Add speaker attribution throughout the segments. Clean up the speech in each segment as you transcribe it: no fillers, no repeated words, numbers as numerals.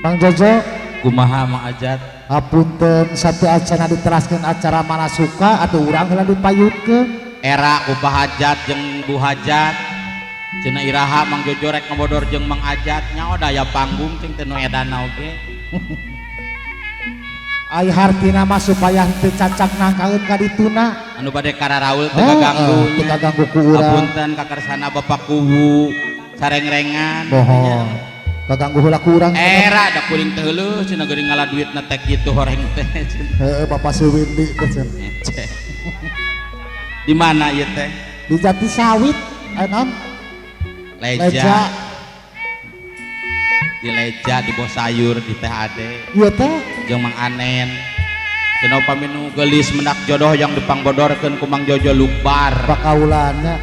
Speaker 1: Mang Jojo.
Speaker 2: Kumaha Mang Ajat?
Speaker 1: Apunten satu acara diteraskeun acara mana suka atau urang heula dipayunkeun.
Speaker 2: Era ku Pak Hajat jeung Bu Hajat. Cenah iraha Mang Jojo rek ngabodor jeung Mang Ajat nya daya panggung cing teu nu edana oge.
Speaker 1: Ai hartina mah supaya henteu cacak nangkaeun ka dituna.
Speaker 2: Anu bade kararaul teu kaganggu.
Speaker 1: Teu kaganggu ku urang.
Speaker 2: Apunten kakarsana Bapak Kuwu sarengrengan.
Speaker 1: Bohong. Kaganggu heula ku urang.
Speaker 2: Era da kuring teh heueuh cenah geuring ngala duitna teh kitu horeng teh.
Speaker 1: Heeh, Bapak Suwindi teh cenah.
Speaker 2: Di mana ieu teh?
Speaker 1: Di Jati Sawit, naon?
Speaker 2: Leja.
Speaker 1: Leja.
Speaker 2: Di Leja di bawah sayur di Teh Ade.
Speaker 1: Ieu teh
Speaker 2: jeung Mang Anen. Cenah upami nu geulis mendak jodoh yang dipangbodorkeun ku Mang Jojo Lukbar.
Speaker 1: Pakaulannya.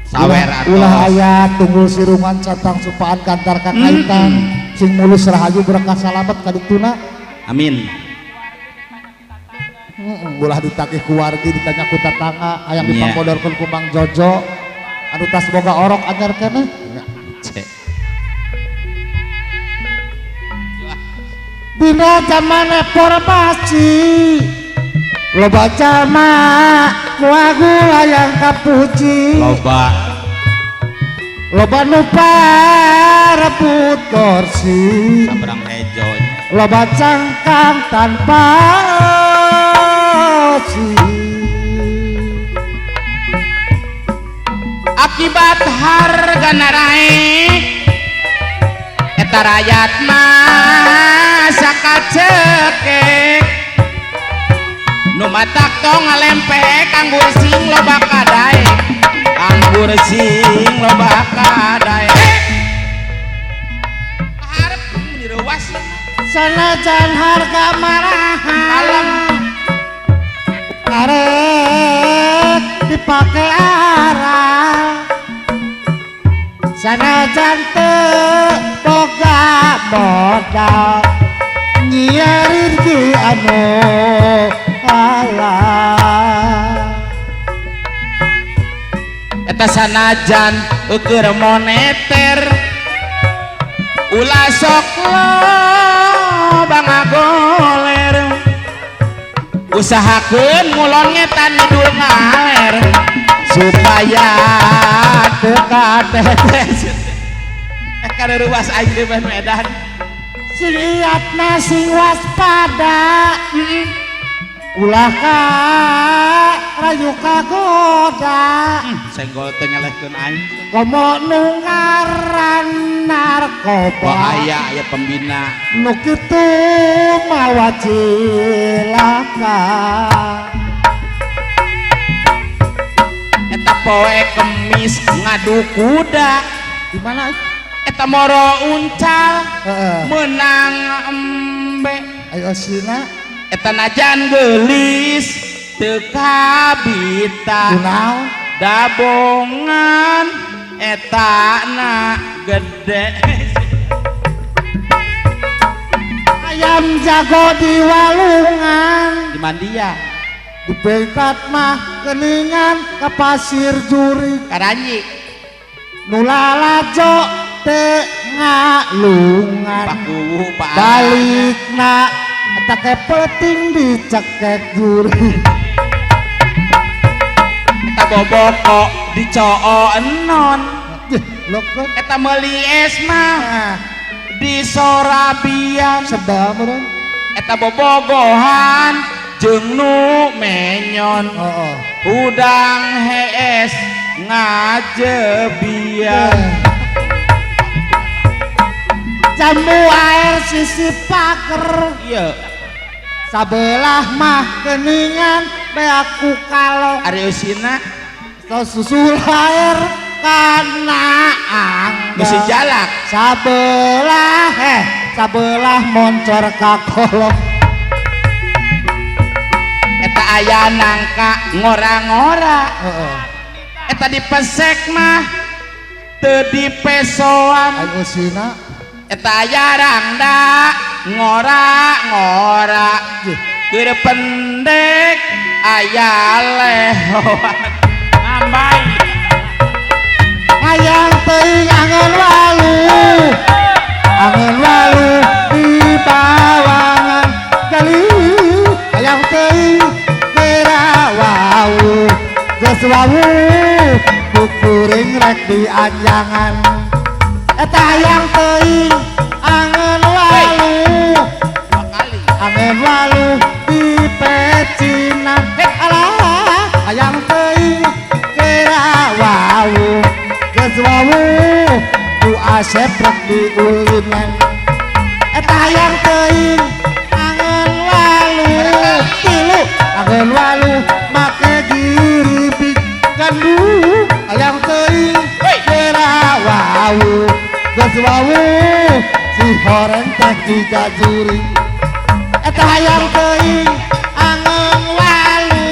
Speaker 2: Sawer atos.
Speaker 1: Ulah aya tunggul sirungan catang supaan kantar kakaitan. Sing mulus rahayu berkah salamet ka dituna.
Speaker 2: Amin.
Speaker 1: Ulah ditagih ku wargi ditanya ku tatangga hayang
Speaker 2: Nya.
Speaker 1: Dipangbodorkeun ku Mang Jojo. Anu tas boga orok anyar keneh.
Speaker 2: Cek.
Speaker 1: Dina zaman reformasi loba jalma nu agung hayang kapuji.
Speaker 2: Loba.
Speaker 1: Loba nu parebut kursi.
Speaker 2: Sabrang hejo nya.
Speaker 1: Loba cangkang tanpa osi.
Speaker 2: Akibat harga naraek eta rakyat mah sakacekek nu matak tong ngalempek anggur sing loba kadaek anggur sing loba kadaek harep direuwas
Speaker 1: sanajan harga marahan
Speaker 2: kalem
Speaker 1: karek dipake arah sanajan teu boga modal nyiarin ki anu halal
Speaker 2: eta sanajan eueur moneter ulah sok loba ngagoler usahakeun ngulon ngetan ngidul ngaler supaya teu katetes kareuwas aing deui mah nu edan
Speaker 1: sing iatna sing waspada ulah ka rayu kagoda
Speaker 2: senggol teh ngelehkeun aing
Speaker 1: komo nu ngaran narkoba
Speaker 2: bahaya aya pembina
Speaker 1: nu kitu mawa cilaka
Speaker 2: eta poe kemis ngadu kuda
Speaker 1: di mana
Speaker 2: eta moro uncal menang embe
Speaker 1: ayo sina
Speaker 2: eta najan geulis teu kabita
Speaker 1: kunaon
Speaker 2: dabongan eta na gede
Speaker 1: ayam jago di walungan
Speaker 2: di mandia
Speaker 1: di bengkat mah keningan ke pasir juri
Speaker 2: karanyi
Speaker 1: nu lalajo teu ngalungan
Speaker 2: pakuwu pak
Speaker 1: balikna eta kepeting dicekek juri
Speaker 2: eta boboko dicoo enon
Speaker 1: lokon
Speaker 2: eta meuli es mah di Sorabian
Speaker 1: sebab meureun
Speaker 2: eta bobogohan jeung nu menyon udang hees ngajebian
Speaker 1: jambu air sisi paker
Speaker 2: iya
Speaker 1: sabelah mah keningan beaku kalong
Speaker 2: ari eusina
Speaker 1: susul air kana angga
Speaker 2: mesti jalak
Speaker 1: sabelah sabelah moncor ka kolong
Speaker 2: eta aya nangka ngora-ngora eta dipesek mah teu dipesoan
Speaker 1: ayo eusina
Speaker 2: eta aya rangda ngora-ngora keur pendek aya lehoan
Speaker 3: nambah
Speaker 1: hayang teuing angen walu. Angen walu di teuing rek dianjangan eta hayang teuing angen walu angen walu di pecinan alah hayang teuing kera wawu geus wawu ku Asep rek diulinan eta hayang teuing angen walu tilu angen walu make giripik gandum hayang teuing kera wawu geus wawu si horeng teh jiga juring eta hayang teuing angen walu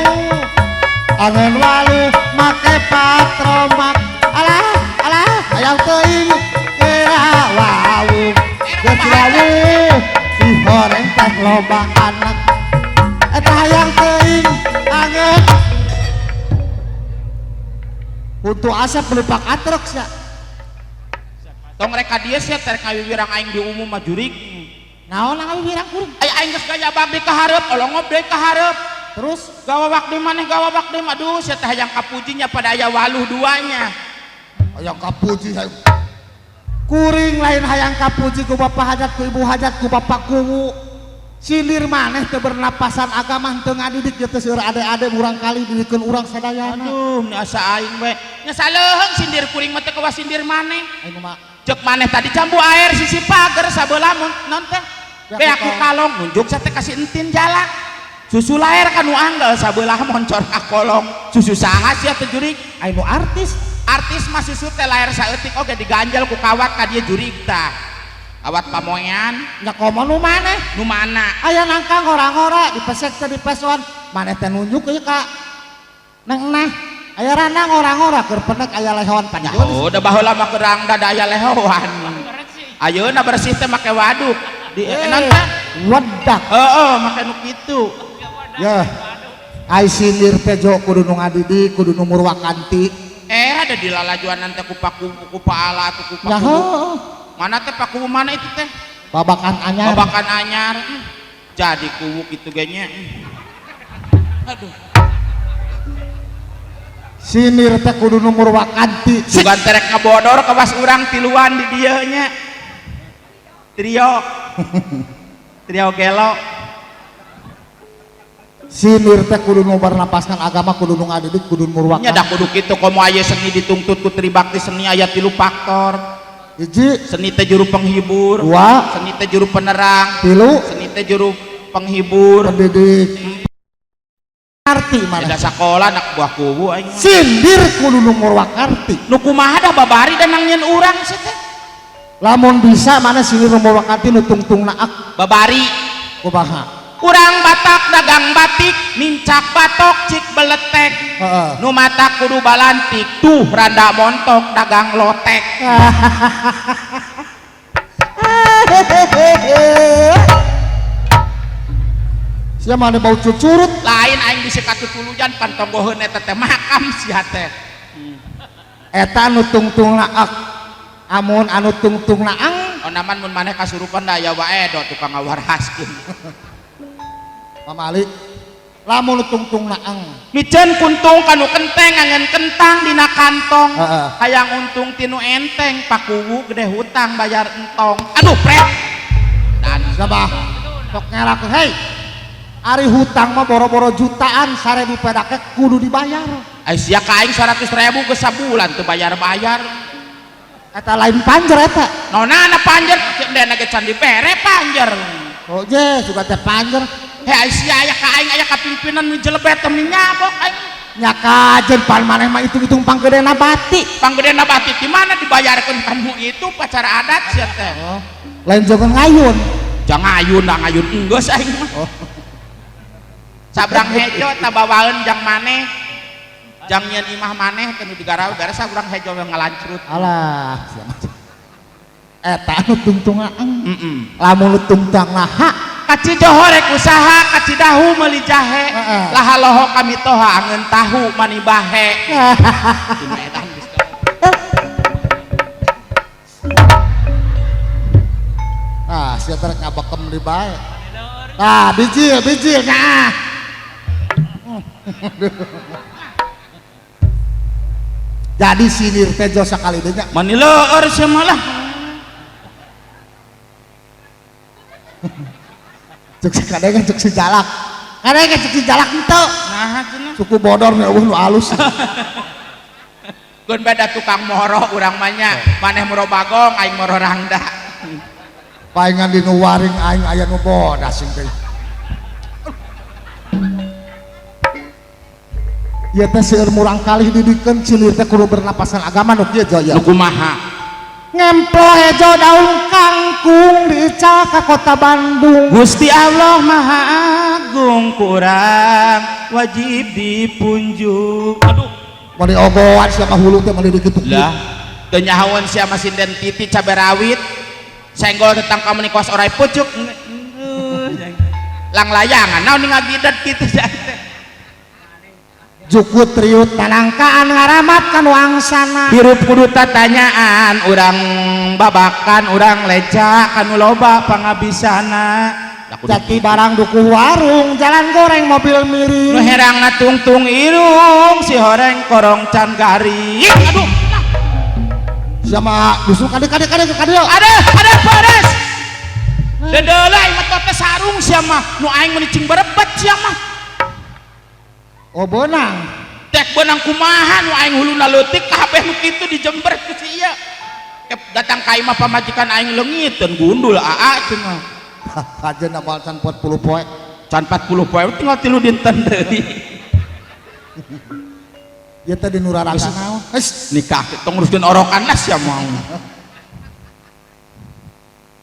Speaker 1: angen walu make patromak alah alah hayang teuing kera wawu geus wawu si horeng teh loba anak eta hayang teuing angen untuk Asep melipak atrok sia.
Speaker 2: Tong rek ka dieu sia teh ngawiwirang aing di umum mah jurig.
Speaker 1: Naon ngawiwirang kuring?
Speaker 2: Aya aing geus gaya babdi ka hareup, olongob deui ka hareup.
Speaker 1: Terus
Speaker 2: gawawak di maneh gawawak deui aduh sia teh hayang kapujinya pada aya waluh duanya.
Speaker 1: Hayang kapuji hayang. Kuring lain hayang kapuji ku bapak hajat ku ibu hajat ku bapak kuwu. Silir maneh teu bernapasan agama teu ngadidik ieu teh seueur ade-ade urang kali didikeun urang sadayana.
Speaker 2: Aduh, ni asa aing we. Nya saleuheung sindir kuring mah teh kawas sindir maneh.
Speaker 1: Aing mah
Speaker 2: cek maneh tadi cambu air sisi pager sabelah mun non teh. Beak ku kalong nunjuk sate kasih entin jalak. Susu laer kanu anggal sabelah moncor ka kolong. Susu saha sia teh jurig?
Speaker 1: Aing nu artis.
Speaker 2: Artis mah susu teh laer saeutik oge diganjel ku kawat ka dieu jurig tah. Awat pamoyan
Speaker 1: nya komo nu maneh?
Speaker 2: Nu mana?
Speaker 1: Aya nangka ngora-ngora dipesek teh dipeson. Maneh teh nunjuk ieu ka neng nah. Aya rana ngora-ngora keur penek aya lehoan panjang.
Speaker 2: Oh, da baheula mah keur rangda da aya lehoan. Ayeuna bersih teh make waduk. Di non teh
Speaker 1: wedak.
Speaker 2: Heeh, make nu kitu.
Speaker 1: Yeuh. Ai sindir teh jo kudu nu ngadidik, kudu nu murwakanti.
Speaker 2: Ada di lalajuanan teh ku paku ku paala atuh ku paku.
Speaker 1: Ya heuh.
Speaker 2: Mana teh paku mana itu teh?
Speaker 1: Babakan anyar.
Speaker 2: Babakan anyar. Jadi kuwuk itu ge nya. Aduh.
Speaker 1: Sinir teh kudu nu murwakanti.
Speaker 2: Sugan terek ngabodor kawas urang tiluan di dieu nya. Trio. Trio gelo.
Speaker 1: Sinir teh kudu nu bernapaskan agama kudu nu ngadidik kudu murwakanti.
Speaker 2: Nya da kudu kitu komo aya seni dituntut ku Tribakti seni aya 3 faktor.
Speaker 1: Hiji,
Speaker 2: seni teh juru penghibur.
Speaker 1: 2,
Speaker 2: seni teh juru penerang.
Speaker 1: 3,
Speaker 2: seni teh juru penghibur.
Speaker 1: Pendidik. Arti mana?
Speaker 2: Beda sakola anak buah kuwu aing.
Speaker 1: Sindir kudu nu murwakanti.
Speaker 2: Nu kumaha dah babari dan nangieun urang sih teh.
Speaker 1: Lamun bisa mana sindir nu murwakanti nu tungtungna ak.
Speaker 2: Babari.
Speaker 1: Kumaha?
Speaker 2: Urang Batak dagang batik, nincak batok cik beletek.
Speaker 1: Heeh.
Speaker 2: Nu mata kudu balantik, tuh randa montok dagang lotek.
Speaker 1: Sia mah bau cucurut.
Speaker 2: Lain aing bisi katutulujan pantonggoheun eta teh makam sia teh.
Speaker 1: Eta nu tungtungna ak. Amun anu tungtungna ang.
Speaker 2: Onaman mun maneh kasurupan da aya wae do tukang ngawaraskeun.
Speaker 1: Mama Ali lamun tungtungna ang.
Speaker 2: Miceun kuntung kanu kenteng angen kentang dina kantong.
Speaker 1: Heeh.
Speaker 2: Hayang untung tinu enteng pakuwu gede hutang bayar entong. Aduh pret. Dan
Speaker 1: sabah sok ngelak hei. Ari hutang mah boro-boro jutaan 1000 pedake kudu dibayar.
Speaker 2: Ai sia ka aing 100.000 geus sabulan teu bayar-bayar.
Speaker 1: Eta lain panjer eta.
Speaker 2: Nonana panjer dena ge can dibere panjer.
Speaker 1: Oh je suka teh panjer.
Speaker 2: Hei ai sia aya ka aing aya kapimpinan nu jelebet teh nyabok aing.
Speaker 1: Nya kajen pan maneh mah hitung-hitung panggedena bati.
Speaker 2: Panggedena bati di mana dibayarkeun kamu itu pacara adat sia teh.
Speaker 1: Oh. Lain jogon ngayun.
Speaker 2: Jangan ngayun da ngayun enggeus aing mah.
Speaker 1: Oh.
Speaker 2: Sabrang hejo tabawaeun jang maneh. Jang nyeun imah maneh teh nu digarawe beres urang hejo we ngalancrut.
Speaker 1: Alah, eta anu tungtungan.
Speaker 2: Heeh.
Speaker 1: Lamun nu tungtungna hak
Speaker 2: kaci johorek usaha kaci dahu meuli jahe. Laha loho kami toha angeun tahu mani bahe.
Speaker 1: Ah, sia teh ngabekem di bae. Ah, biji biji nah. Jadi silir teh jo sakali deui nya.
Speaker 2: Mani leueur sia malah.
Speaker 1: Cek si kadenge cek si jalak. Kadenge cek si jalak henteu.
Speaker 2: Nah cenah.
Speaker 1: Suku bodor nya eueuh nu alus.
Speaker 2: Gun beda tukang moro urang mah nya. Maneh moro bagong aing moro rangda.
Speaker 1: Paingan di nu waring aing aya nu bodas sing teh. Ieu teh seueur murang kalih didikeun cilir teh kudu bernapasan agama nu kieu jo ya.
Speaker 2: Nu kumaha?
Speaker 1: Ngemplo hejo daun kangkung diical ka kota Bandung.
Speaker 2: Gusti Allah Maha Agung kurang wajib dipunjung. Aduh.
Speaker 1: Mani ogoan sia mah hulu teh mani dikitu.
Speaker 2: Lah, teu nyahoan sia mah sinden titi cabe rawit. Senggol tetang ka meuni kos orai pucuk. Lang layangan naon ngagidet kitu sia teh.
Speaker 1: Jukut riut tanangkaan ngaramat kan wangsana.
Speaker 2: Hirup kudu tatanyaan urang babakan urang leca kanu loba pangabisana.
Speaker 1: Jati barang dukuh warung jalan goreng mobil miring.
Speaker 2: Nu herangna tungtung irung si horeng korong can garing. Aduh.
Speaker 1: Sama dusun kade kade kade kade.
Speaker 2: Aduh, aduh pedes. Dedeula ieu mah teh sarung sia mah nu aing meuni cing berebet sia mah.
Speaker 1: Oh benang.
Speaker 2: Tek benang kumaha nu aing huluna leutik kabeh nu kitu dijember ku si ieu. Datang ka imah pamajikan aing leungiteun gundul aa cenah.
Speaker 1: Kajeun moal can 40 poe.
Speaker 2: Can 40 poe tinggal 3 dinten deui.
Speaker 1: Ieu teh di nuraraga naon? Geus
Speaker 2: nikah tong nguruskeun orokan lah sia mau.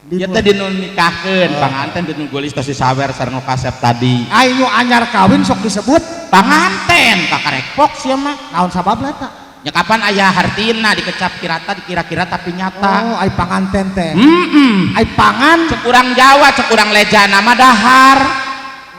Speaker 2: Ieu teh dinu nikahkeun panganten dinu geulis tos disawer sareng kasep tadi.
Speaker 1: Aing nu anyar kawin sok disebut
Speaker 2: panganten kakarekpok sia mah.
Speaker 1: Naon sababna eta?
Speaker 2: Nya kapan aya hartina dikecap kirata dikira-kira tapi nyata.
Speaker 1: Oh, ai panganten teh.
Speaker 2: Heeh.
Speaker 1: Ai pangan
Speaker 2: cek urang Jawa cek urang lejana mah dahar.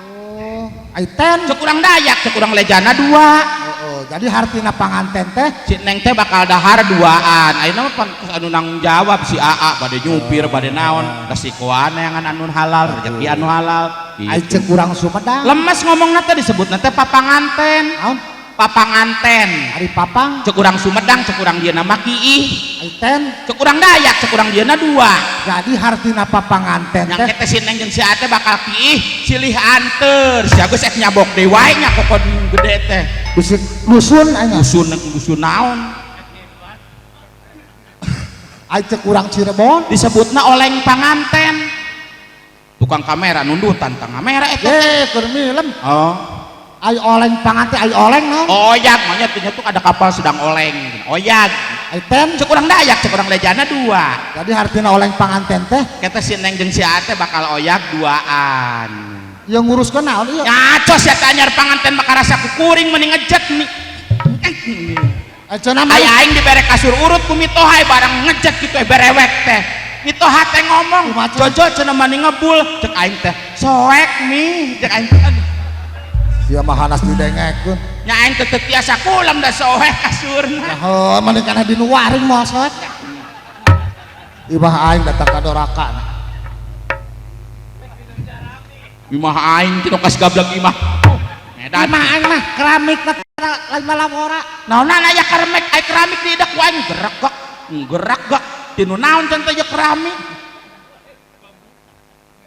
Speaker 1: Oh, ai ten
Speaker 2: cek urang Dayak cek urang lejana dua.
Speaker 1: Oh, jadi hartina panganten teh
Speaker 2: si Neng teh bakal dahar duaan. Ayeuna mah pan anu nanggung jawab si AA bade nyupir bade naon resikoan neangan anu halal rezeki anu halal.
Speaker 1: Ai cek urang Sumedang.
Speaker 2: Lemes ngomongna teh disebutna teh papanganten.
Speaker 1: Naon?
Speaker 2: Papanganten.
Speaker 1: Ari papang
Speaker 2: cek urang Sumedang cek urang dieuna mah kiih.
Speaker 1: Ai ten
Speaker 2: cek urang Dayak cek urang dieuna dua.
Speaker 1: Jadi hartina papanganten teh
Speaker 2: nyangke teh si Neng jeung si A teh bakal kiih silih anteur. Si Agus ek nyabok deui wae nya kokon gede teh.
Speaker 1: Dusun dusun aing.
Speaker 2: Dusun dusun naon?
Speaker 1: Ai cek urang Cirebon
Speaker 2: disebutna oleng panganten. Tukang kamera nundutan tang kamera eta.
Speaker 1: Eh, keur milem.
Speaker 2: Oh.
Speaker 1: Ai oleng panganten ai oleng naon?
Speaker 2: Oyag, maunya tuh ada kapal sedang oleng. Oyag.
Speaker 1: Ai ten
Speaker 2: cek urang Dayak cek urang lejana dua.
Speaker 1: Jadi hartina oleng panganten teh
Speaker 2: kita si Neng jeung si A teh bakal oyag duaan.
Speaker 1: Yang nguruskeun naon ieu?
Speaker 2: Nyacos ya teh anyar panganten mah karasa ku kuring mending ngejet nih.
Speaker 1: Cenah mah
Speaker 2: Ai aing dibere kasur urut ku mitoha barang ngejet kitu berewek teh. Mitoha teh ngomong, "Jojo cenah mah ngebul." Cek aing teh, "Soek mi." Cek aing teh.
Speaker 1: Sia mah hanas didengekeun.
Speaker 2: Nya aing teh teu tiasa kulam da soek kasurna.
Speaker 1: Heuh, mending kana dinu waring moal soek. Imah aing datang ka doraka.
Speaker 2: Imah aing tinu kas gablek imah. Medan.
Speaker 1: Imah aing mah keramik lain lalawora.
Speaker 2: Naonan aya keramik, aya keramik di idak ku aing gerak gak, gerak gak. Tinu naon can teh keramik.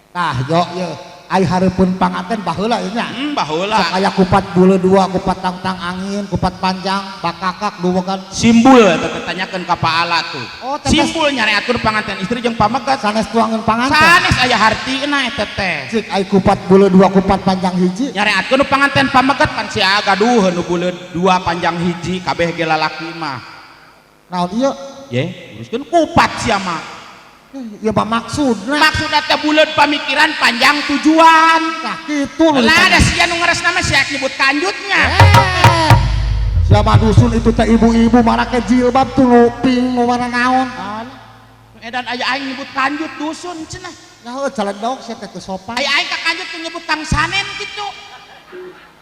Speaker 1: Tah jo ye, ai hareupeun panganten baheula ieu nya.
Speaker 2: Baheula.
Speaker 1: Sok aya kupat bule dua, kupat tangtang angin, kupat panjang, bakakak dua kan.
Speaker 2: Simbul eta teh tanyakeun ka paala tuh.
Speaker 1: Oh, tetes.
Speaker 2: Simbul nyareakeun panganten istri jeung pamegat.
Speaker 1: Sanes tuangeun panganten.
Speaker 2: Sanes aya hartina eta teh.
Speaker 1: Cik ai kupat bule dua, kupat panjang hiji.
Speaker 2: Nyareatkeun panganten pamegat pan si gaduh nu bule dua panjang hiji kabeh ge lalaki mah.
Speaker 1: Naon ieu?
Speaker 2: Ye, nguruskeun kupat sia mah.
Speaker 1: Ya mah maksudna.
Speaker 2: Maksudna teh buleud pamikiran panjang tujuan.
Speaker 1: Tah kitu nu
Speaker 2: Lah ada sia nu ngaresna mah sia nyebut kanjutnya.
Speaker 1: Sia mah dusun itu teh ibu-ibu marake jilbab tuh nu ping nu warna naon.
Speaker 2: Edan aya aing nyebut kanjut dusun cenah.
Speaker 1: Nah heuh caledog sia teh teu sopan.
Speaker 2: Aya aing ka kanjut tuh nyebut Kang Sanen kitu.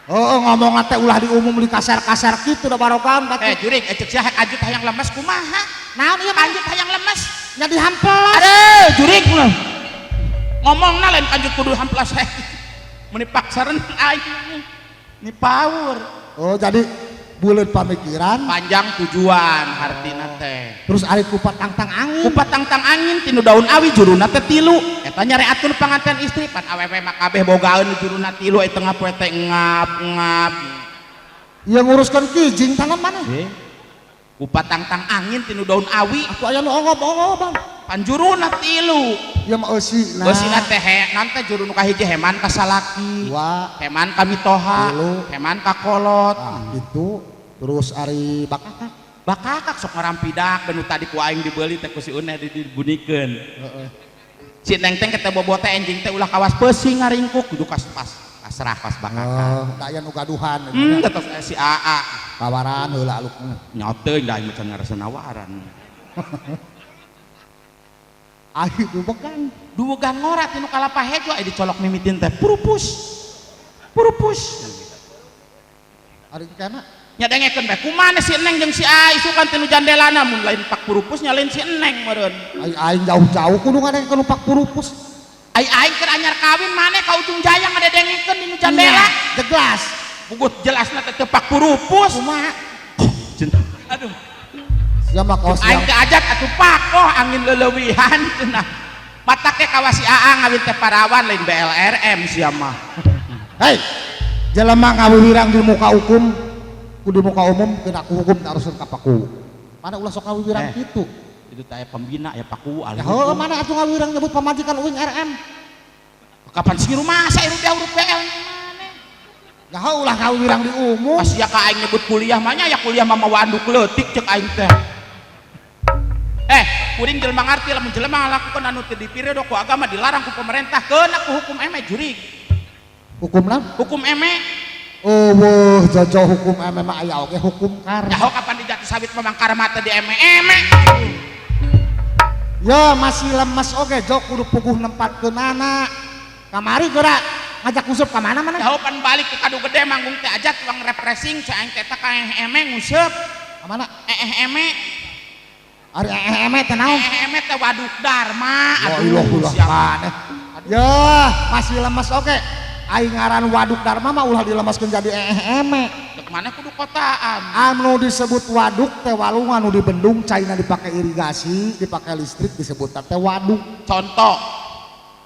Speaker 1: Heeh ngomongna teh ulah diumum di kasar-kasar kitu da barokan
Speaker 2: Eh jurik cek sia kanjut hayang lemes kumaha?
Speaker 1: Naon ieu
Speaker 2: kanjut hayang lemes?
Speaker 1: Nya dihampelas.
Speaker 2: Aduh, jurik mah. Ngomongna lain kanjut kudu hamplas heh. Meni paksaren aing. Ni power.
Speaker 1: Oh, jadi Buleud pamikiran,
Speaker 2: Panjang tujuan hartina teh.
Speaker 1: Terus ari kupat tangtang angin.
Speaker 2: Kupat tangtang angin tinu daun awi juruna teh tilu. Eta nyareatkeun panganten istri pan awewe mah kabeh bogaeun juruna tilu eta tengah poe teh ngap ngap.
Speaker 1: Yang nguruskan kijing tanam mana?
Speaker 2: Eh. Kupat tangtang angin tinu daun awi
Speaker 1: Aku aya nu ongob-ongoban.
Speaker 2: Pan juruna tilu.
Speaker 1: Ya mah eusi nah.
Speaker 2: Eusina teh non teh juru nu kahiji heman ka salaki.
Speaker 1: Dua.
Speaker 2: Heman ka mitoha,
Speaker 1: Tilu.
Speaker 2: Heman ka kolot.
Speaker 1: Ah, gitu. Terus ari bakakak.
Speaker 2: Bakakak sok ngarampidak benu tadi ku aing dibeuli teh ku si Uneh dibunikeun.
Speaker 1: Heeh.
Speaker 2: Si Neng teh keteu bobo teh enjing teh ulah kawas peusi ngaringkuk kudu kas pas pasrah pas bakakak.
Speaker 1: Oh, da aya nu gaduhan.
Speaker 2: Tetep si AA.
Speaker 1: Kawaran heula alukna.
Speaker 2: Nyoteung da aing mah can ngarasa nawaran.
Speaker 1: Ari dubegan.
Speaker 2: Duwegan ngora tinu kalapa hejo aya dicolok mimitin teh purupus. Purupus.
Speaker 1: Ari kana
Speaker 2: Nya dengekeun bae kumaha si Neng jeung si A isukan tinu jandelana mun lain pak purupus nya lain si Neng meureun.
Speaker 1: Ai aing jauh-jauh kudu ngadengkeun pak purupus.
Speaker 2: Ai aing keur anyar kawin maneh ka ujung jaya ngadedengekeun dinu jandela.
Speaker 1: Jelas.
Speaker 2: Bugut jelasna teh teu pak purupus.
Speaker 1: Kumaha?
Speaker 2: Cenah. Aduh.
Speaker 1: Sia mah kawas
Speaker 2: Aing teh ajat atuh pakoh angin leulewihan cenah. Matak ge kawas si AA ngawin teh parawan lain BLRM sia mah.
Speaker 1: Hei, jelema ngawiwirang di muka hukum, ku di muka umum kena ku hukum taruskeun ka paku. Mana ulah sok ngawiwirang kitu.
Speaker 2: Itu teh pembina ya paku
Speaker 1: Ya heueuh mana atuh ngawiwirang nyebut pamajikan uing RM.
Speaker 2: Kapan sih rumah saya huruf huruf BL maneh.
Speaker 1: Ya heueuh ulah ngawiwirang di umum.
Speaker 2: Pas ya ka aing nyebut kuliah mah nya ya kuliah mah mawa anduk leutik cek aing teh. Kuring jelema ngarti lamun jelema ngalakukeun anu teu dipirido ku agama dilarang ku pemerintah keuna ku hukum eme jurig.
Speaker 1: Hukum naon?
Speaker 2: Hukum eme.
Speaker 1: Eueuh jojo hukum eme mah aya oge hukum karma.
Speaker 2: Nyaho kapan di jati sawit memang karma teh di eme-eme.
Speaker 1: Ya masih lemes oge jok kudu puguh nempatkeunana. Kamari geura ngajak nguseup ka mana mana?
Speaker 2: Nyaho pan balik ke Kadu Gede manggung teh ajat uang refreshing cai aing teh ka eme nguseup.
Speaker 1: Ka mana?
Speaker 2: Eme.
Speaker 1: Ari eme teh naon?
Speaker 2: Eme teh waduk Dharma.
Speaker 1: Wah, ilah ulah maneh. Ya, masih lemes oge. Aing ngaran waduk Dharma mah ulah dilemeskeun jadi eme.
Speaker 2: Dek mana kudu kotaan.
Speaker 1: Anu disebut waduk teh walungan anu dibendung caina dipake irigasi, dipake listrik disebut teh waduk.
Speaker 2: Contoh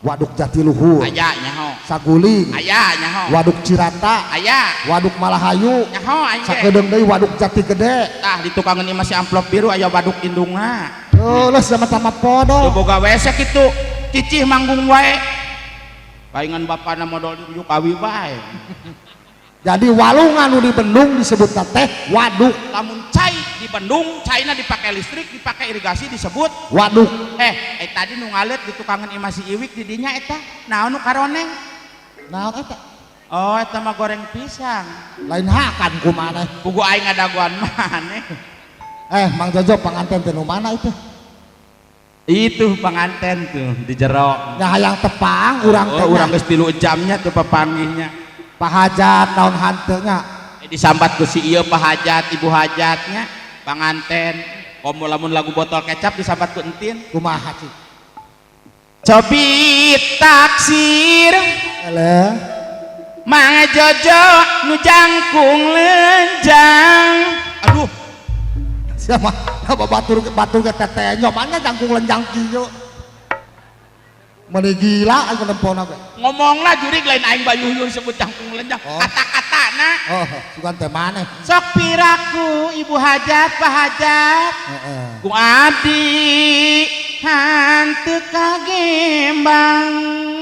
Speaker 1: Waduk Jatiluhur.
Speaker 2: Aya nyaho.
Speaker 1: Saguling.
Speaker 2: Aya nyaho.
Speaker 1: Waduk Cirata.
Speaker 2: Aya.
Speaker 1: Waduk Malahayu.
Speaker 2: Nyaho aing ge.
Speaker 1: Sakedeung deui Waduk Jati Gede.
Speaker 2: Tah di tukangan ieu masih amplop biru aya waduk indungna.
Speaker 1: Heuh, sama-sama podo.
Speaker 2: Teu boga WC kitu. Cicih manggung wae. Palingan bapana modal dirujuk kawi bae.
Speaker 1: Jadi walungan nu dibendung disebut teh waduk.
Speaker 2: Lamun cai dibendung, caina dipake listrik, dipake irigasi disebut
Speaker 1: waduk.
Speaker 2: Tadi nu ngaleut di tukangan imah si Iwik di dinya eta. Naon nu karoneng?
Speaker 1: Naon eta?
Speaker 2: Oh, eta mah goreng pisang.
Speaker 1: Lain hakan ku maneh.
Speaker 2: Pugu aing ngadagoan maneh.
Speaker 1: Mang Jojo panganten teh nu mana itu?
Speaker 2: Itu panganten tuh di jero.
Speaker 1: Nya hayang tepang urang teh.
Speaker 2: Oh, urang geus 3 jamnya tuh papanggihnya.
Speaker 1: Pahajat naon hanteu nya.
Speaker 2: Disambat ku si ieu pahajat, ibu hajatnya, panganten. Komo lamun lagu botol kecap disambat ku entin.
Speaker 1: Kumaha cik?
Speaker 2: Cobi taksir.
Speaker 1: Eleh.
Speaker 2: Mang Jojo nu jangkung lenjang. Aduh.
Speaker 1: Siapa? Apa batur batur ke teteh nyobannya jangkung lenjang kieu. Meni gila aing nempona ge.
Speaker 2: Ngomonglah jurig lain aing bayuhyun sebut jangkung lenjang.
Speaker 1: Oh.
Speaker 2: Kata-katana.
Speaker 1: Oh, sugan teh maneh.
Speaker 2: Sok piraku ibu hajat pahajat.
Speaker 1: Heeh.
Speaker 2: Ku abdi hanteu kagembang.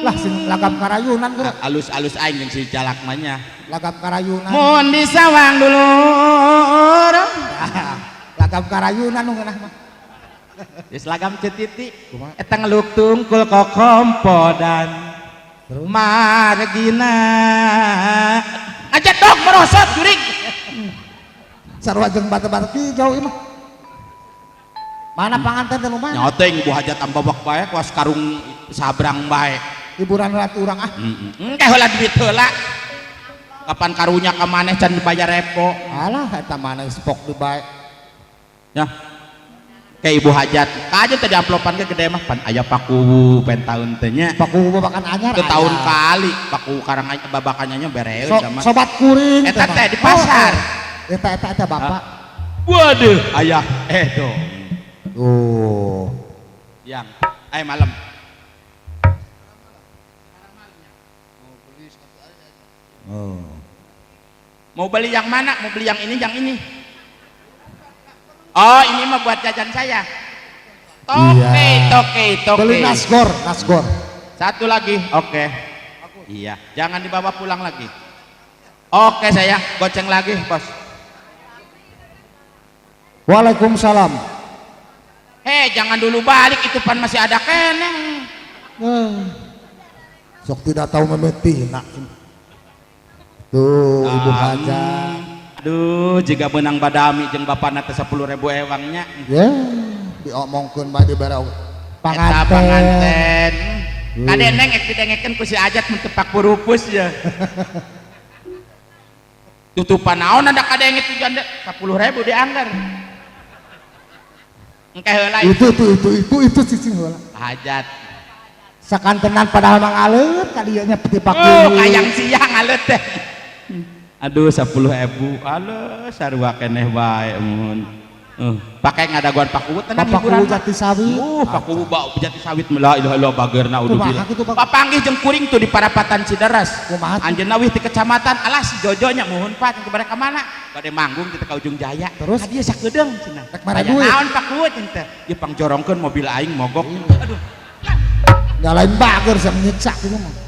Speaker 1: Lah sing lagam karayunan geura.
Speaker 2: Alus-alus aing jeung si jalak mah nya.
Speaker 1: Lagam karayunan.
Speaker 2: Mun di sawang dulur.
Speaker 1: Lagam karayunan nu ngeunah mah.
Speaker 2: Geus lagam cetiti.
Speaker 1: Kumaha?
Speaker 2: Eta ngeluk tungkul kokompodan. Margina. Aja dok merosot jurig.
Speaker 1: Sarua jeung batu-batu ki jauh ieu mah. Mana panganten teh nu mana?
Speaker 2: Nyoteng ibu hajat ambabak bae kuas karung sabrang bae.
Speaker 1: Hiburan ratu urang ah.
Speaker 2: Heeh. Engke heula duit heula. Kapan karunya ka maneh can dibayar repo.
Speaker 1: Alah eta maneh spok di bae.
Speaker 2: Ya. Kayak ibu hajat. Kaje tadi amplopan ge gede mah pan aya paku pen taun teh nya.
Speaker 1: Paku babakan anyar.
Speaker 2: Ke tahun kali paku karang babakannya nya bereun sama.
Speaker 1: Sobat kuring
Speaker 2: Eta teh di pasar.
Speaker 1: Oh, oh. Eta eta eta bapak.
Speaker 2: Waduh, ayah dong.
Speaker 1: Tuh.
Speaker 2: Yang, malam.
Speaker 1: Oh.
Speaker 2: Mau beli yang mana? Mau beli yang ini, yang ini? Oh, ini mah buat jajan saya. Toke,
Speaker 1: Iya.
Speaker 2: toke, toke.
Speaker 1: Beli nasgor, nasgor.
Speaker 2: Satu lagi, oke. Iya, jangan dibawa pulang lagi. Oke sayang, goceng lagi, bos.
Speaker 1: Waalaikumsalam.
Speaker 2: Hei, jangan dulu balik, itu pan masih ada keneh.
Speaker 1: Sok tidak tahu memetina. Tuh, Ibu Haja.
Speaker 2: Aduh, jika menang badami jeung bapana teh 10.000 ewangnya.
Speaker 1: Ya, diomongkeun bae dibere
Speaker 2: Eta
Speaker 1: panganten.
Speaker 2: Panganten. Kade neng ek didengekeun ku si Ajat mun teu pak purupus ya. Tutupan naon ada kadenge itu janda 10.000 dianggar. Engke heula
Speaker 1: Itu cicing heula.
Speaker 2: Hajat.
Speaker 1: Sakantenan padahal mah ngaleut ka dieu nya peti pak.
Speaker 2: Oh, kayang siang ngaleut teh. Aduh 10.000. Aleuh sarua keneh bae mun. Pakai ngadaguan Pak Kuwu tenang
Speaker 1: Bapak
Speaker 2: hiburan.
Speaker 1: Kuwu jati sawit.
Speaker 2: Pak Kuwu bau jati sawit la ilaha illallah bageurna udah
Speaker 1: Kumaha
Speaker 2: bila.
Speaker 1: kitu, Pak?
Speaker 2: Papanggih jeung kuring tuh di parapatan Cideres.
Speaker 1: Kumaha tuh?
Speaker 2: Anjeunna wih ti kecamatan alah si Jojo nya muhun Pak ke ka mana? Bade manggung di ka Ujung Jaya.
Speaker 1: Terus?
Speaker 2: Ka dieu sakedeung cenah.
Speaker 1: Rek mare
Speaker 2: Aya
Speaker 1: duit.
Speaker 2: naon Pak Kuwu cenah teh? Ieu pangjorongkeun mobil aing mogok. Aduh.
Speaker 1: Nyalain bager sia nyiksa kitu mah.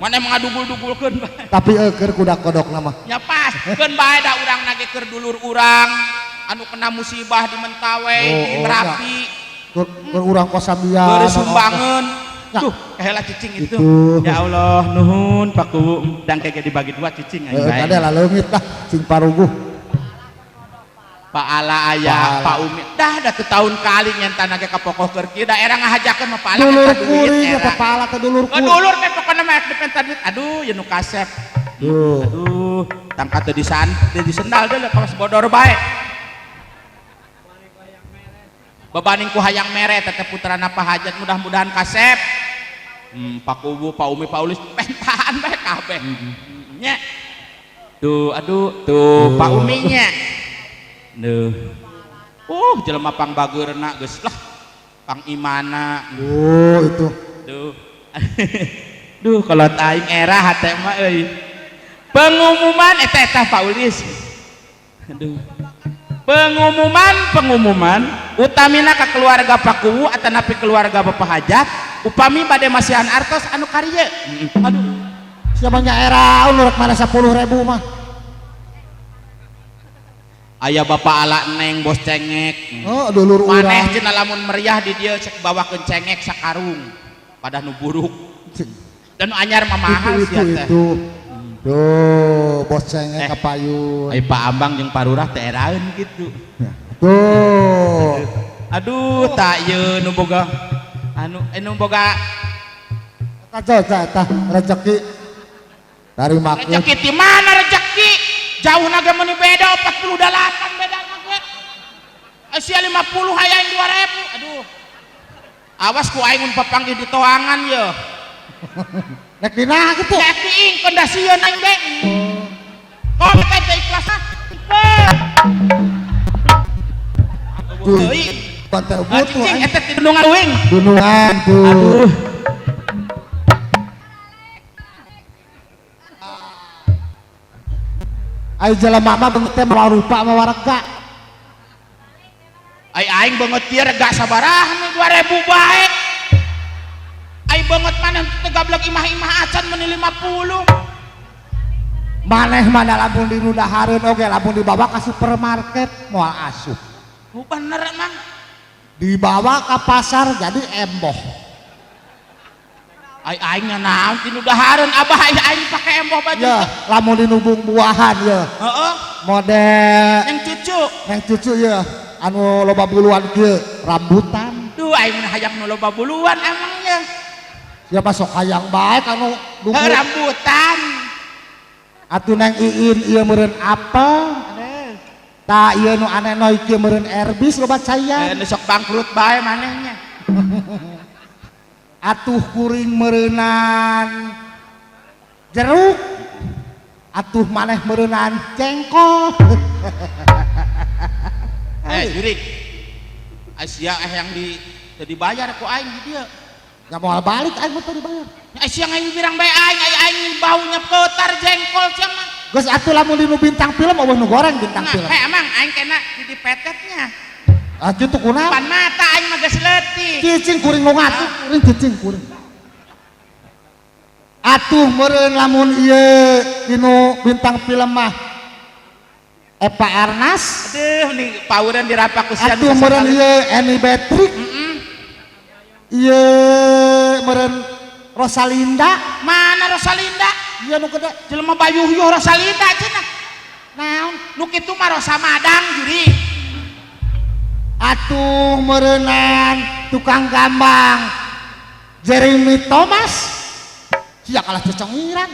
Speaker 2: Mana emang ngadugul-dugulkeun bae.
Speaker 1: Tapi eueuh kuda kodok mah.
Speaker 2: Ya pas, keun bae da urang nage keur dulur urang anu kena musibah di Mentawai,
Speaker 1: Oh,
Speaker 2: di
Speaker 1: oh,
Speaker 2: Merapi.
Speaker 1: Keur urang kosambian.
Speaker 2: Keur sumbangeun.
Speaker 1: Ya.
Speaker 2: Tuh, heula cicing itu.
Speaker 1: Itu.
Speaker 2: Ya Allah, nuhun Pak Kuwu. Dan kayak dibagi dua cicing aing
Speaker 1: Heeh,
Speaker 2: bae.
Speaker 1: kade laleungit lah cing paruguh.
Speaker 2: Pak Ala aya,
Speaker 1: Pak Ala.
Speaker 2: Pak Umi. Dah da teu tahun kali nyentan ge ka pokoh keur kieu daerah ngahajakeun mah Pak Ala
Speaker 1: Dulur
Speaker 2: eta duit
Speaker 1: kuring
Speaker 2: era.
Speaker 1: eta Pak Ala teh dulur
Speaker 2: Ke
Speaker 1: kuring.
Speaker 2: dulur teh pokona mah dipenta duit. Aduh, ye nu kasep.
Speaker 1: Tuh.
Speaker 2: Aduh, tangka teu disan, teu disendal deui kawas bodor bae. Bebaning ku hayang mere teteh putrana Pak Hajat mudah-mudahan kasep. Pak Kuwu, Pak Umi, Pak Ulis pentahan bae kabeh. Nya. Tuh, aduh, tuh Pak Umi nya. Duh. Jelema pang bageurna geus lah. Pang imana.
Speaker 1: Itu.
Speaker 2: Duh. Duh, kalau aing era hate mah euy. Pengumuman eta eta Pak Ulis. Aduh. Pengumuman utamina ka keluarga Pak Kuwu atanapi keluarga Bapak Hajat upami bade masihan artos anu karieu. Aduh.
Speaker 1: Siapa nya era rek mana 10.000 mah.
Speaker 2: Aya Bapak Ala Neng bos cengek.
Speaker 1: Oh, dulur urang.
Speaker 2: Maneh cenah lamun meriah di dieu cek bawakeun cengek sakarung. Padah nu buruk. Dan nu anyar mah mahal
Speaker 1: Itu
Speaker 2: sia teh.
Speaker 1: itu. Tuh, bos cengek kapayun.
Speaker 2: Ai Pak Ambang jeung Pak Lurah teh eraeun kitu.
Speaker 1: Tuh.
Speaker 2: Aduh, tak ieu nu boga anu nu boga
Speaker 1: Eta eta eta rezeki. Tarima
Speaker 2: rezeki ti mana rezeki? Jauh naga meuni beda 48 beda naga. Asia 50 hayang 2000. Aduh. Awas ku aing mun papanggih di toangan ye.
Speaker 1: Nek dina kitu.
Speaker 2: Nek diingkeun da sieun aing ge. Kok teh teh ikhlas ah.
Speaker 1: Tuh.
Speaker 2: Teuing.
Speaker 1: Banter
Speaker 2: Ah,
Speaker 1: butuh
Speaker 2: cicing
Speaker 1: aing.
Speaker 2: eta ti dunungan uing.
Speaker 1: Dunungan tuh.
Speaker 2: Aduh.
Speaker 1: Ayo jelema mah beungeut teh mawa rupa mawa rega.
Speaker 2: Ai aing beungeut kieu rega sabaraha nu 2000 bae. Ai beungeut maneh teu gablek imah-imah acan meuni 50.
Speaker 1: Maneh mah da lamun di nu dahareun oge lamun dibawa ka supermarket moal asup.
Speaker 2: Oh, bener mang.
Speaker 1: Dibawa ke pasar jadi emboh.
Speaker 2: Ai aing nya naon ti nu dahareun abah ai aing pake emboh baju.
Speaker 1: Ya, lamun di nu buah-buahan ya.
Speaker 2: Heeh,
Speaker 1: Model
Speaker 2: yang cucu.
Speaker 1: yang cucu ya, anu loba buluan kieu, rambutan.
Speaker 2: Duh aing mun hayang nu loba buluan emangnya.
Speaker 1: Siapa sok hayang bae anu
Speaker 2: Heuh, rambutan.
Speaker 1: Atuh neng iin ieu meureun apel.
Speaker 2: Aduh.
Speaker 1: Ta ieu nu aneh noi kieu meureun erbis loba caian.
Speaker 2: Nu sok bangkrut bae manehnya.
Speaker 1: Atuh kuring meureunan jeruk. Atuh maneh meureunan jengkol.
Speaker 2: Jurik. Asia yang di teu dibayar ku aing di dieu.
Speaker 1: Nya moal balik aing mah teu dibayar.
Speaker 2: Asia aing birang bae aing, aing baunya petar jengkol sia mah.
Speaker 1: Geus atuh lamun dinu bintang film eueuh nu goreng bintang
Speaker 2: Nah,
Speaker 1: film.
Speaker 2: Emang aing kena di dipetetnya.
Speaker 1: Ah kitu kunaon?
Speaker 2: Pan mata aing mah geus leutik.
Speaker 1: Cicing kuring nu ngatuh, kuring cicing kuring. Atuh meureun lamun ieu dinu bintang film mah Eva Arnaz.
Speaker 2: Aduh, nih paureun dirapak ku sia.
Speaker 1: Atuh meureun ieu Annie Patrick. Ieu meureun Rosalinda.
Speaker 2: Mana Rosalinda?
Speaker 1: Ieu nu gede.
Speaker 2: Jelema bayuhyuh Rosalinda cenah.
Speaker 1: Naon?
Speaker 2: Nu kitu mah Rosa Madang juri.
Speaker 1: Atuh meureunan tukang gambang Jeremy Thomas. Sia kalah cecengiran.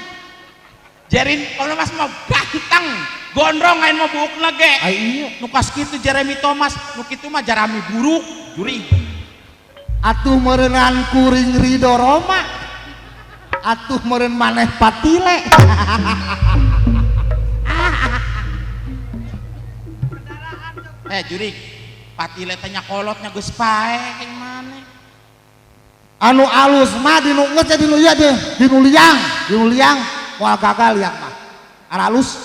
Speaker 2: Jeremy Thomas mah ganteng, gondrong aing mah buukna ge.
Speaker 1: Ai iya.
Speaker 2: Nu kas kitu Jeremy Thomas, nu kitu mah jarami buruk juri.
Speaker 1: Atuh meureunan kuring Ridho Roma. Atuh meureun maneh patile.
Speaker 2: Jurik, patile teh nya kolotnya geus pae kayak maneh.
Speaker 1: Anu alus mah dinu geus teh dinu ieu deh, dinu liang moal gagal liang mah. Aralus.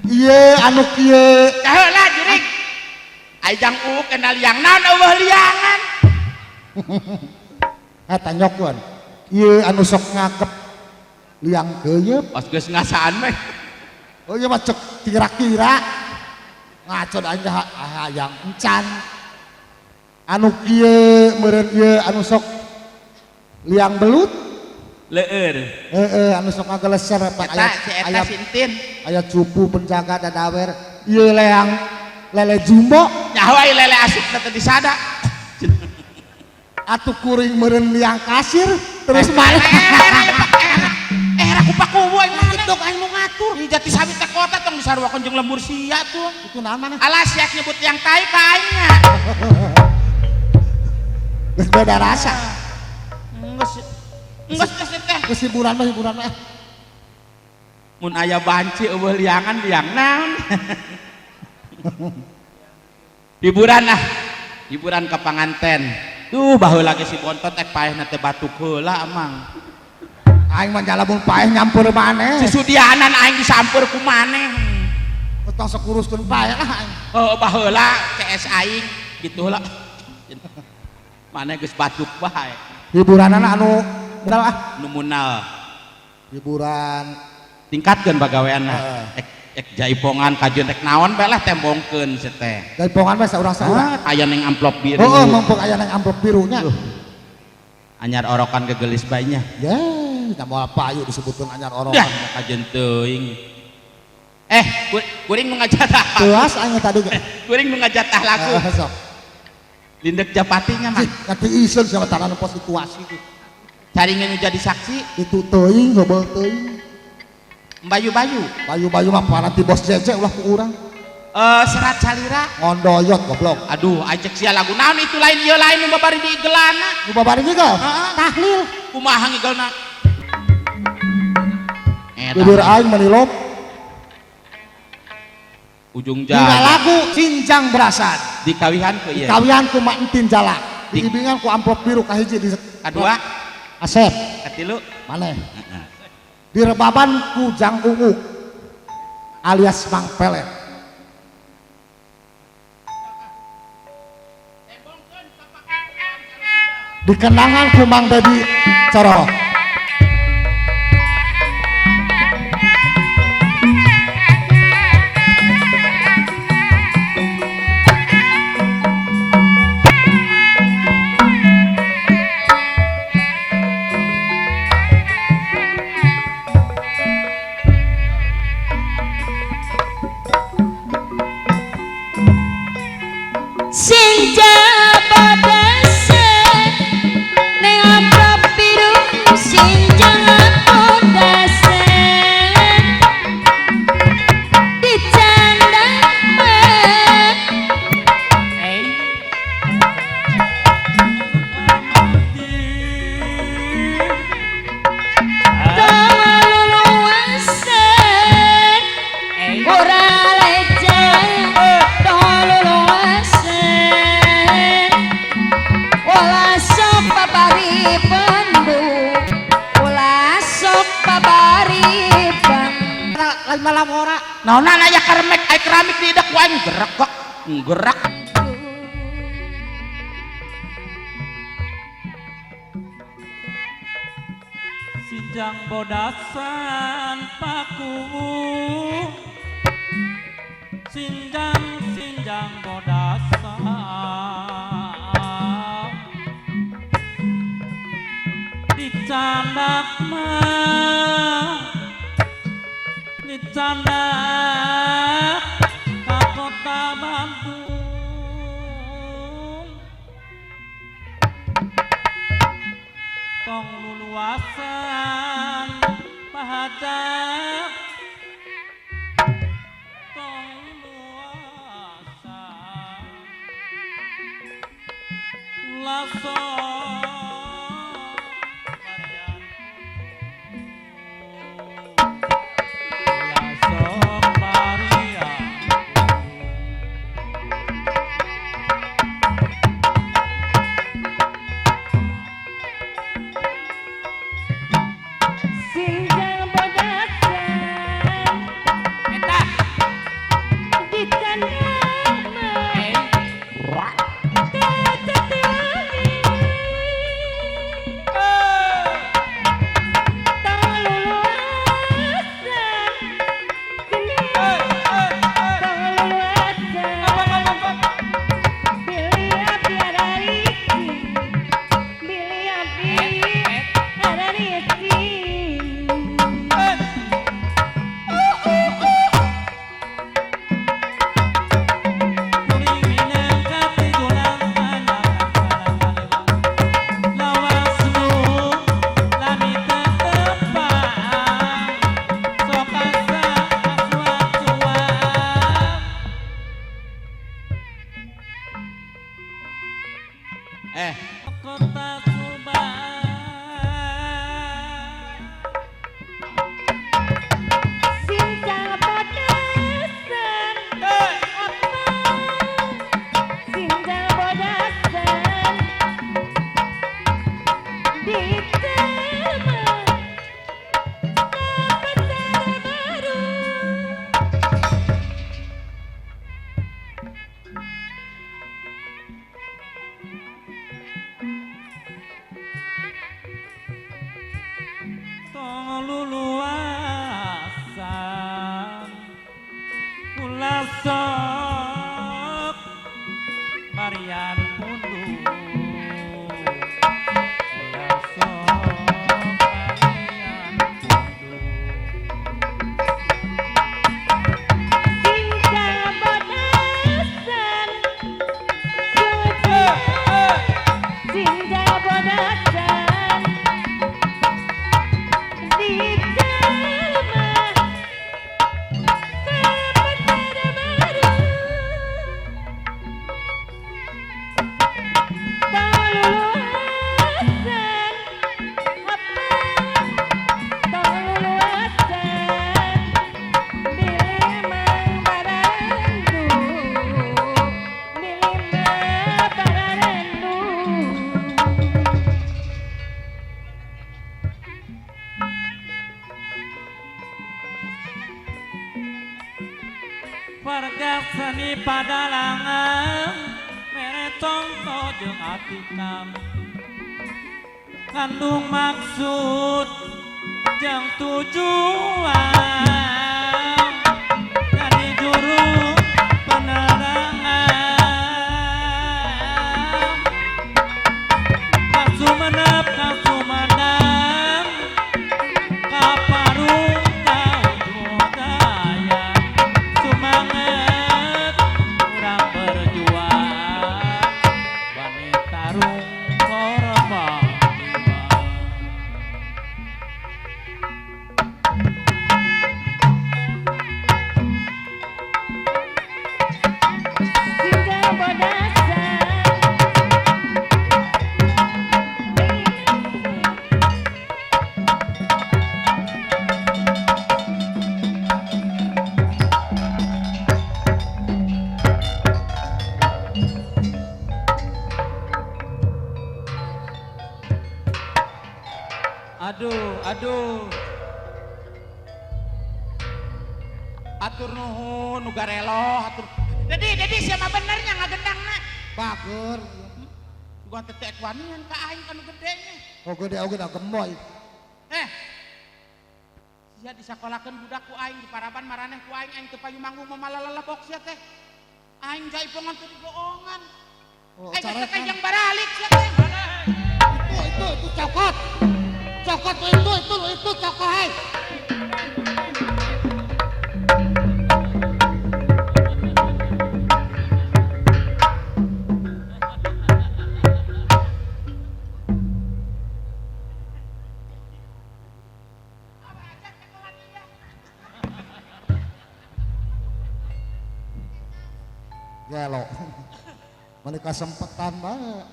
Speaker 1: Ieu anu kieu.
Speaker 2: Kaheula jurik. Ai jang uuk kena liang naon eueuh liangan.
Speaker 1: Eta nyokeun. Ieu anu sok ngakep liang keuyeup.
Speaker 2: Pas geus ngasaan mah.
Speaker 1: Oh iya mah cek kira-kira ngaco aing hayang encan. Anu kieu meureun ieu anu sok liang belut.
Speaker 2: Leueur.
Speaker 1: Heeh, anu sok ngageleser pak
Speaker 2: Eta si eta si Entin.
Speaker 1: Aya cupu penjaga dadawer. Ieu leang lele jumbo.
Speaker 2: Nyaho ai lele asupna teh disada.
Speaker 1: Atuh kuring meureun liang kasir terus maneh.
Speaker 2: Era ku pakuwu aing maneh.
Speaker 1: Kitu aing nu ngatur.
Speaker 2: Ih jati sawit teh kota tong disaruakeun jeung lembur sia tuh.
Speaker 1: Itu naon maneh?
Speaker 2: Alah sia nyebut yang tai ka aingnya.
Speaker 1: Geus beda rasa.
Speaker 2: Geus geus geus teh.
Speaker 1: Geus hiburan mah hiburan mah.
Speaker 2: Mun aya banci eueuh liangan liang naon. Hiburan ah. Hiburan ka panganten. Duh baheula ge si bontot ek paehna teh batuk heula amang.
Speaker 1: Aing mah lamun paeh nyampur maneh.
Speaker 2: Si Sudianan aing disampur ku maneh.
Speaker 1: Tong sok uruskeun paeh lah aing.
Speaker 2: Heuh baheula CS aing kitu heula. Maneh geus batuk bae.
Speaker 1: Hiburanana anu munal ah.
Speaker 2: Nu munal.
Speaker 1: Hiburan
Speaker 2: tingkatkeun pagaweanna. Ek jaipongan kajeun rek naon bae lah tembongkeun si teh.
Speaker 1: Jaipongan mah saurang-saurang.
Speaker 2: Aya ning amplop biru.
Speaker 1: Heeh, mumpung aya ning amplop birunya.
Speaker 2: Anyar orokan gegelis bae nya.
Speaker 1: Ye, da moal payu disebutkeun anyar orokan.
Speaker 2: Dah kajeun teuing. Kuring nu ngajatah.
Speaker 1: Teuas aing tadi ge.
Speaker 2: Kuring nu ngajatah lagu.
Speaker 1: Sok.
Speaker 2: Lindek japatinya mah.
Speaker 1: Tapi isun sama tangan pos situasi gitu.
Speaker 2: Caringan jadi saksi.
Speaker 1: Itu teuing, hobel teuing.
Speaker 2: Bayu-bayu.
Speaker 1: Bayu-bayu mah paranti bos jece ulah ku urang.
Speaker 2: Serat salira.
Speaker 1: Ngondoyot goblok.
Speaker 2: Aduh, ajek sia lagu naon itu lain ieu lain nu babari diigelana.
Speaker 1: Nu babari diigel?
Speaker 2: Heeh.
Speaker 1: Tahlil.
Speaker 2: Kumaha ngigelna?
Speaker 1: Bibir aing menilop.
Speaker 2: Ujung
Speaker 1: Dina
Speaker 2: jalan.
Speaker 1: lagu Sinjang Berasan.
Speaker 2: Dikawihan ku ieu.
Speaker 1: Dikawihan ku Mak Entin Jala. Diimbingan ku amplop biru kahiji di
Speaker 2: kadua
Speaker 1: Asep.
Speaker 2: Katilu
Speaker 1: Maneh. Heeh. Direbaban ku Jang Uuk alias Mang Pelet. Dikenangan ku Mang Dedi Coro.
Speaker 3: Hey.
Speaker 2: Naonan aya keramik, aya keramik di idak ku aing gerak kok. Gerak.
Speaker 3: Sinjang bodasan pakuwu, sinjang sinjang bodasan dicandak mah dicandak ka kota Bandung. Tong luluasan pahajat, tong luasan lasok varian, lasok varian.
Speaker 4: Sinjang bodasan
Speaker 2: Eta.
Speaker 4: Dicandak mah Jatiwangi, tong luluasan geni, tong luluasan bilih abdi araricin, bilih abdi araricin.
Speaker 3: Kuring minang katigulang lawas nu lami tetepang sok asa asuap-suap.
Speaker 2: Eh,
Speaker 3: Kota Subang.
Speaker 4: Sinjang bodasan apa, sinjang bodasan diterima ke pasar baru.
Speaker 3: Tong luluasan ulah sok marian pundung, ulah sok marian pundung.
Speaker 4: Sinjang bodasan sinjang bodasan diterima ke pasar baru. Tong luluasan apa, tong luluasan bilih mang barandu, bilih mah barandu.
Speaker 3: Warga seni padalangan mere contoh jeung atikam kandung maksud jeung tujuan dari juru penerangan kasumenep kasumenang kaparung kaudaya sumanget urang berjuang wani tarung korban jiwa.
Speaker 4: Sinjang bodasan
Speaker 3: Aduh, aduh.
Speaker 2: Hatur nuhun nu garelo hatur. Dedi, Dedi siapa benernya ngagendangna?
Speaker 1: Bager.
Speaker 2: Gua tetek wanian ka aing ka nu gedenya.
Speaker 1: Oh gede oge da gemoy.
Speaker 2: Eh. Sia disakolakeun budak ku aing di paraban maraneh ku aing aing teu payu manggung mamalalelebok sia teh. Aing jaipongan teu diboongan.
Speaker 1: Oh,
Speaker 2: Aing teh
Speaker 1: carekan.
Speaker 2: kajang baralik sia teh.
Speaker 1: Itu cokot. Cokot itu cokot hei. Gelo. Menikah sempetan bae.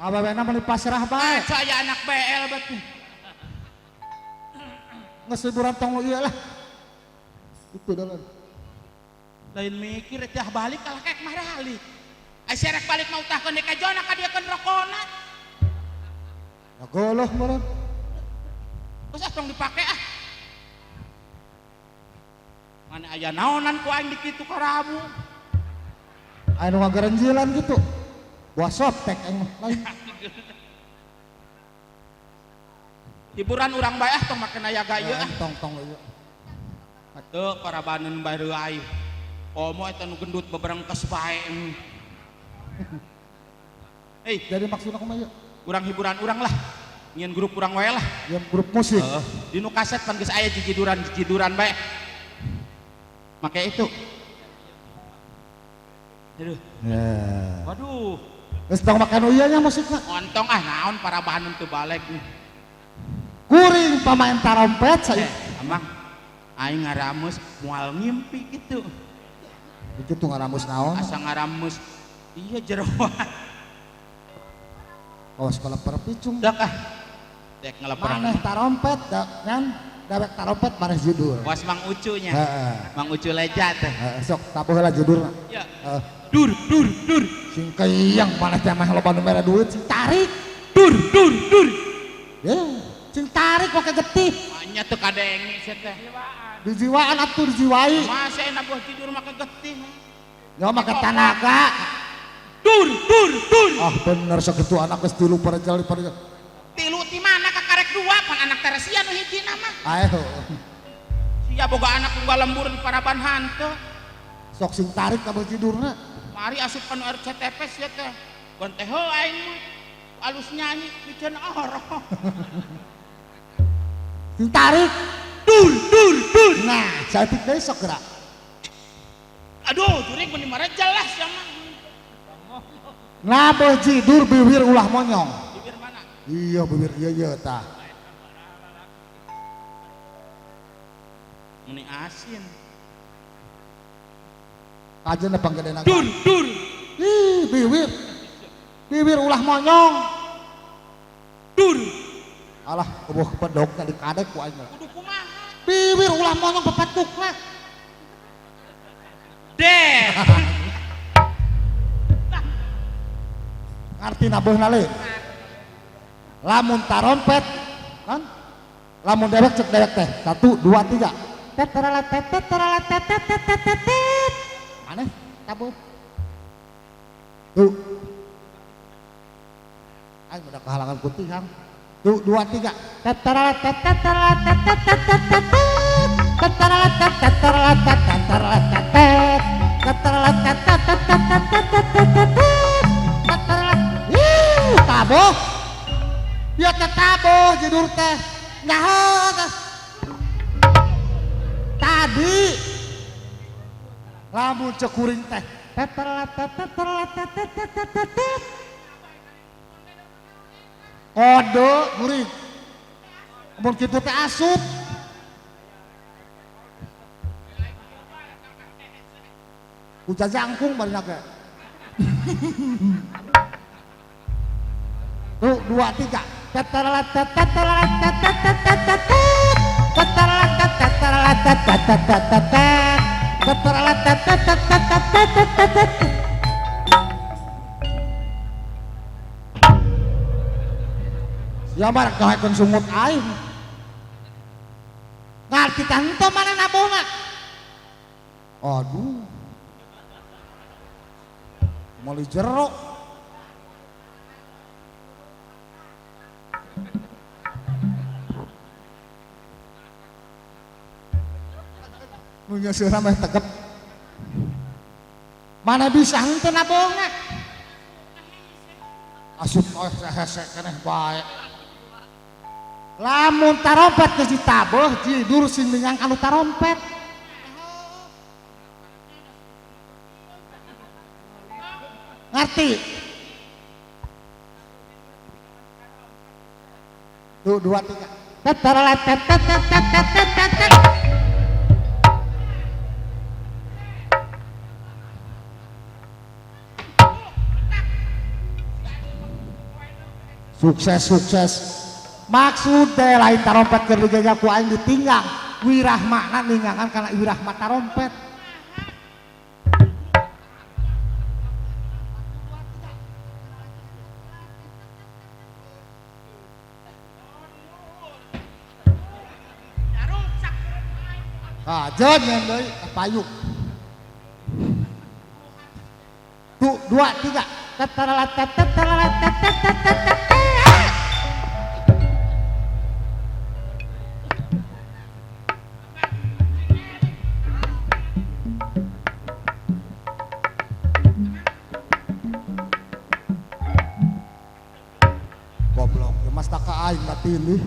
Speaker 1: Awewena meuni pasrah bae.
Speaker 2: Ngaca aya anak BL bet.
Speaker 1: Geus hiburan tong nu ieu lah. Itu dalan.
Speaker 2: Lain mikir teh balik kalah kayak maralik. Ai serek balik mau tah keun ka jona ka dieu keun rokona.
Speaker 1: Ya goloh meureun.
Speaker 2: Geus ah tong dipake ah. Mana aya naonan ku aing di kitu ka Rabu.
Speaker 1: Aya nu ngagerenjilan gitu. Buah softtek aing mah lain.
Speaker 2: Hiburan urang bae ah tong make aya gaya ah.
Speaker 1: Tong tong ieu.
Speaker 2: Teu parabaneun bae reuai. Omo eta nu gendut beberengkes bae. Hei,
Speaker 1: Jadi maksudna kumaha ieu?
Speaker 2: urang hiburan urang lah. Nyieun grup urang wae lah.
Speaker 1: Yang grup musik.
Speaker 2: Heeh. Di nu kaset pan geus aya jijiduran-jijiduran bae. Make itu. Aduh.
Speaker 1: Ya.
Speaker 2: Waduh.
Speaker 1: Geus tong make nu ieu nya musikna.
Speaker 2: Ontong ah naon parabaneun teu balik.
Speaker 1: Kuring pamain tarompet saya.
Speaker 2: Amang aing ngaramus moal ngimpi gitu.
Speaker 1: Itu ngaramus naon?
Speaker 2: Asa ngaramus iya jeroan.
Speaker 1: Oh sekolah perpicung.
Speaker 2: Dak ah. Dek ngeleperan.
Speaker 1: Maneh tarompet da, ngan dewek tarompet maneh judul.
Speaker 2: Was Mang Ucu nya.
Speaker 1: Heeh.
Speaker 2: Mang Ucu leja teh.
Speaker 1: Heeh, sok tabuh heula judulna.
Speaker 2: Ya.
Speaker 1: Heeh.
Speaker 2: Dur dur dur.
Speaker 1: Sing keyang maneh teh mah loba nu mere duit sing tarik.
Speaker 2: Dur dur dur.
Speaker 1: Ya, sing tarik pake getih.
Speaker 2: Nya teu kadenge sia teh.
Speaker 1: Dijiwaan atuh dijiwai.
Speaker 2: Masa enak buah tidur make getih.
Speaker 1: Nyawa make tanaga.
Speaker 2: Dur dur dur.
Speaker 1: Ah bener sakitu anak geus tilu parejal parejal.
Speaker 2: Tilu ti mana kakarek dua pan anak Teresia nu hiji mah.
Speaker 1: Ayo.
Speaker 2: Sia boga anak unggal lembur di paraban hanteu.
Speaker 1: Sok sing tarik ka tidurna.
Speaker 2: Mari asup kanu RCTP sia teh. Gon teh heuh aing mah. Alus nyanyi miceun orok.
Speaker 1: Sing tarik.
Speaker 2: Dur dur dur.
Speaker 1: Nah, saeutik deui sok gerak.
Speaker 2: Aduh, jurig meni marejal lah sia mah.
Speaker 1: Nah, jidur bibir ulah monyong.
Speaker 2: Bibir mana?
Speaker 1: Iya bibir iya iya tah.
Speaker 2: Meni asin.
Speaker 1: Kajeun panggedena.
Speaker 2: Dur dur.
Speaker 1: Ih, bibir. Bibir ulah monyong.
Speaker 2: Dur.
Speaker 1: Alah, eueuh bedogna dikadek ku aing.
Speaker 2: Kudu kumaha?
Speaker 1: Bibir ulah monyong pepetukna.
Speaker 2: Deh.
Speaker 1: Ngarti nabuhna le. Lamun tarompet kan? Lamun dewek cek dewek teh. 1 2 3. Tet teralat tet tet teralat tet tet tet tet tet tet. Maneh tabuh. Tuh. Aing udah kehalangan putih kang. Tuh 2 3. Tet teralat tet tet teralat tet tet tet tet tet tet. Tet teralat tet tet teralat tet tet teralat tet tet. Tet teralat tet tet tet tet tet tet tet tet tet tet. Tet teralat. Ih, tabuh. Ya teh tabuh jidur teh. Nyaho teh. Tadi lamun cek kuring teh. Tet teralat tet tet teralat tet tet tet tet tet tet. Kode kuring. Mun kitu teh asup. Ku jajangkung barina ge. Tuh 2 3. Tet teralat tet tet teralat tet tet tet tet tet tet. Tet teralat tet tet teralat tet tet tet tet tet tet. Tet teralat tet tet tet tet tet tet tet tet tet. Sia mah rek ngahakeun sungut aing. Ngarti Ngarti tah henteu maneh nabuhna. Aduh. Meuli jero. Nu nyeuseuhna mah tegep. Mana bisa henteu nabuhna? Asup hese keneh bae. Lamun tarompet geus ditabuh jidur sing ningang anu tarompet. Ngerti? Tuh, 2, 3. Tetaralat tet tet tet tet tet tet tet. Sukses sukses. Maksud teh lain tarompet keur digaga ku aing ditinggang. Wirahmana ninggangan kana wirahma tarompet. Ah, jangan deui payu. 2, 3. Tetaralat tet tet taralat tet tet tet tet tet. Goblok, ya mas tak aing katilih.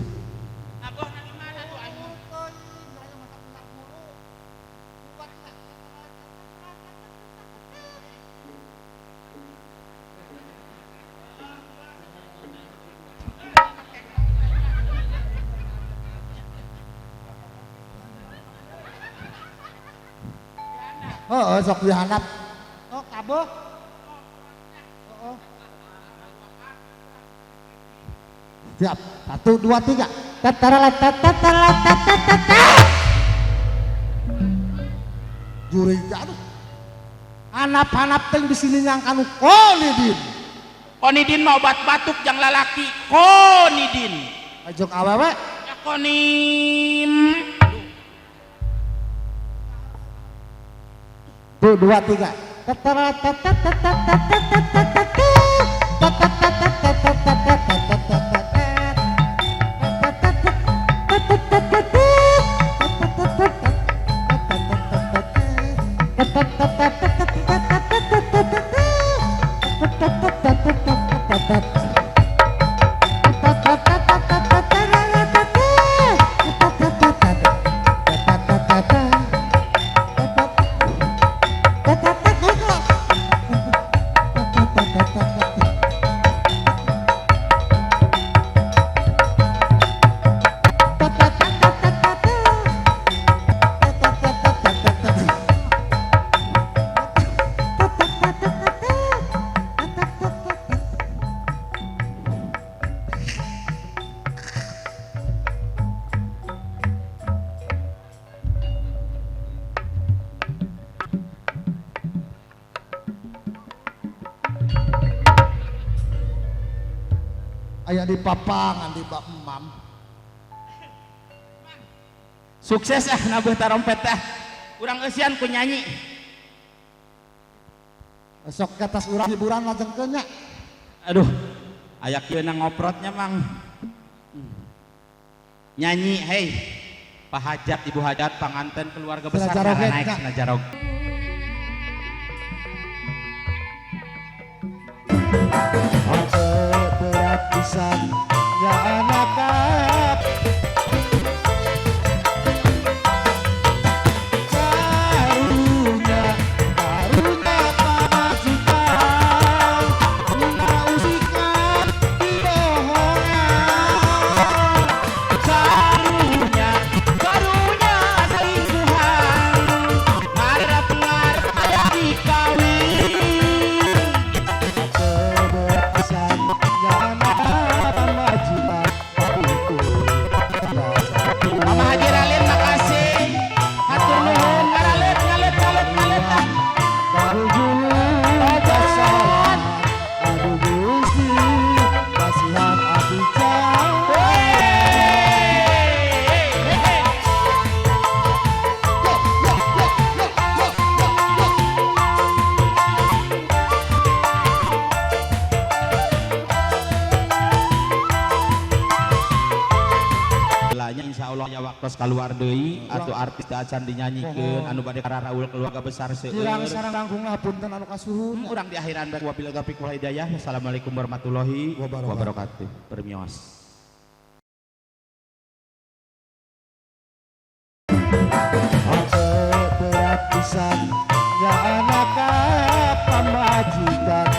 Speaker 1: Heeh, sok dihandap. Oh, kaboh. Heeh. Siap. 1, 2, 3. Tetaralat tet tet taralat tet tet tet tet. Jurig aduh. Hanap-hanap teh di sini yang kanu konidin.
Speaker 2: Konidin mah obat batuk jang lalaki. Konidin.
Speaker 1: Ajok awewe.
Speaker 2: Ya konim.
Speaker 1: 2, 2, 3. Tetaralat tet tet tet tet tet tet tet tet tet. Tet tet tet tet tet tet tet tet tet tet tet. Aya di papangan di bak emam.
Speaker 2: Sukses ah nabuh tarompet ah. Urang eusian ku nyanyi.
Speaker 1: Besok ke atas urang hiburan lajengkeun nya.
Speaker 2: Aduh, aya kieu na ngoprotnya mang. Nyanyi hei. Pak Hajat, Ibu Hajat, panganten keluarga besar naik najarog.
Speaker 1: Berat pisan ya anak karunya karunya pamajikan ngausikan dibohongan
Speaker 2: karunya karunya selingkuhan ngarep ngarep aya dikawin.
Speaker 1: Berat pisan ya anak pamajikan.
Speaker 2: Tos keluar deui atuh artis teh acan dinyanyikeun anu bade kararaul keluarga besar seueur.
Speaker 1: Kirang sareng langkung lah punten anu kasuhun.
Speaker 2: Urang di akhiran bae wabillahi taufiq wal hidayah. Wassalamualaikum warahmatullahi
Speaker 1: Wabarakatuh.
Speaker 2: Wabarakatuh. Permios.
Speaker 1: Hate berat pisan nya anak pamajikan.